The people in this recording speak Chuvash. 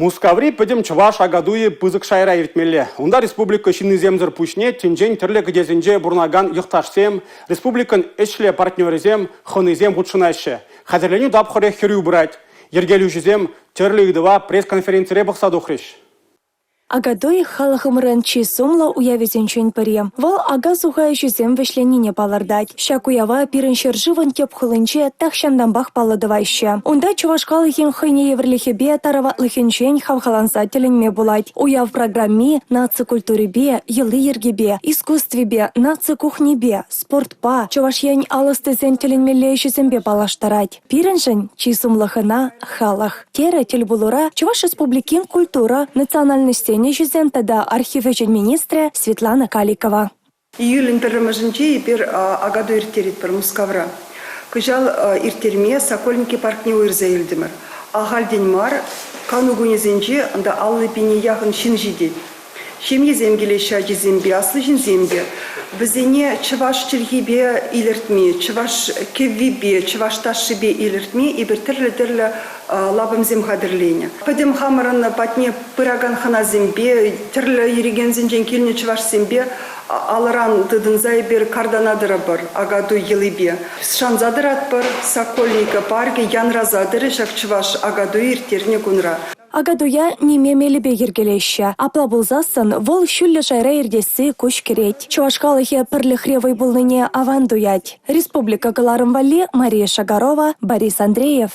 Мускаври пӗтӗм чӑваш Акатуйӗ пысӑк шайра иртмелле. Унта республика ҫыннисемсӗр пуҫне тӗнчен тӗрлӗ кӗтесӗнче пурӑнакан йӑхташсем, республикӑн ӗҫлӗ партнерӗсем, хӑнисем хутшӑнаҫҫӗ. Хатӗрленӳ тапхӑрӗ хӗрӳ пырать. Йӗркелӳҫӗсем тӗрлӗ ыйтӑва пресс-конференцире пӑхса тухрӗҫ. Акатуй – халӑхӑмӑрӑн чи сумлӑ уявӗсенчен пӗри. Вӑл ака-суха ӗҫӗсем вӗҫленнине палӑртать. Ҫак уява пирӗн ҫӗршывӑн тӗп хулинче тахҫантанпах паллӑ тӑваҫҫӗ. Унта чӑваш халӑхӗн хӑйне евӗрлӗхӗпе тараватлӑхӗнчен хавхаланса тӗлӗнме пулать. Уяв программи наци культурипе, йӑли-йӗркипе, искусствипе, наци кухнипе, спортпа, Чӑваш Ен ал ӑстисен тӗлӗнмелле ӗҫӗсемпе паллаштарать. Пирӗншӗн чи сумлӑ хӑна – халӑх, терӗ тӗл пулура Чӑваш Республикин культура, национальноҫсен ӗҫӗсен тата архив ӗҫӗн министрӗ Светлана Каликова. Июлӗн пӗрремӗшӗнче эпир Акатуй ирттеретпӗр Мускавра. Кӑҫал ирттерме Сокольники паркне уйӑрса илтӗмӗр. Ахальтен мар кану кунӗсенче унта 50 пине яхӑн ҫын ҫитет. Ҫемьесем килеҫҫӗ ачисемпе, аслӑ ҫынсем те. Вӗсене чӑваш чӗлхипе илӗртме, чӑваш кӗввипе, чӑваш ташшипе илӗртме эпир тӗрлӗ-тӗрлӗ лапамсем хатӗрленӗ. Пӗтӗм хамӑрӑн патне пыракан хӑнасемпе, тӗрлӗ регионсенчен килнӗ чӑвашсемпе алӑран тытӑнса эпир картана тӑрӑпӑр Акатуй йӑлипе. Шанса тӑратпӑр, Сокольника паркӗ янраса тӑрӗ ҫак чӑваш Акатуй ирттернӗ кунра. Акатуя ниме мелӗпе йӗркелеҫҫӗ. Апла пулсассӑн вӑл ҫӳллӗ шайра иртесси куҫ кӗрет. Чӑваш халӑхӗ пӗрлӗхре вӑй пулнине аван туять. Республика кӑларӑм валли Мария Шагарова, Борис Андреев.